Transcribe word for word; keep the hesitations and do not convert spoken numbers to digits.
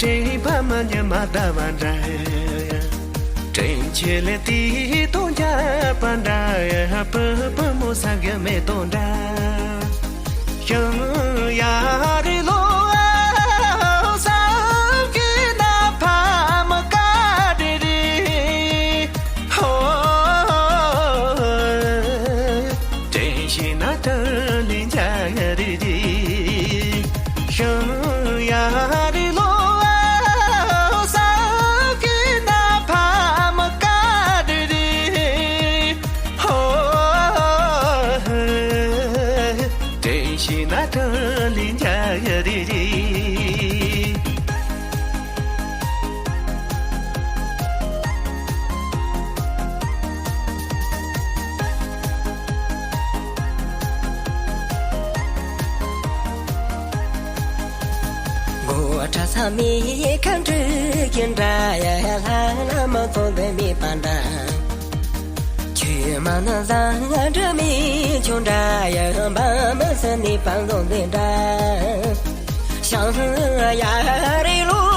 དྲན་པ་མ་ཉམས་མ་ཟླ་བ་འདྲ། དྲན་ཆེ་ལས་དེའི་དོན་རྒྱབ་པ་འདྲ། བུ་བུ་མོ་ས་གི་མེ་ཏོག་འདྲ། ཡང་ཡ་རི་ལོ་ས་གི་ན་ཕ་མ་ཀ་རེ་རེ། ཧོ། དྲན་ཤེས་ན་དྲན་ལན་འཇལ་ཡ་རེ་རེ། ཤང་ཡ་རི་ལོ་ས་གི་ན་ཕ་མ་ཀ་རེ་རེ། ཧོ། དྲན་ཤེས་ན་དྲན་ལན་འཇལ་ཡ་རེ་རེ། མགོ་ཁྲ་ས་མི་ཁ་འབྲུ་གི་འདྲ་ཡ། ལྷ་ལ་མ་ཚོགས་འདི་མི་པ་འདྲ། ཆུ་མ་ན་བཟང་འདྲ་མི་ཆུང་འདྲ་ཡ། འབའ་མ་ས་ནི་པང་རྡོ་འདི་འདྲ། ཤང་ཡ་རི་ལོ་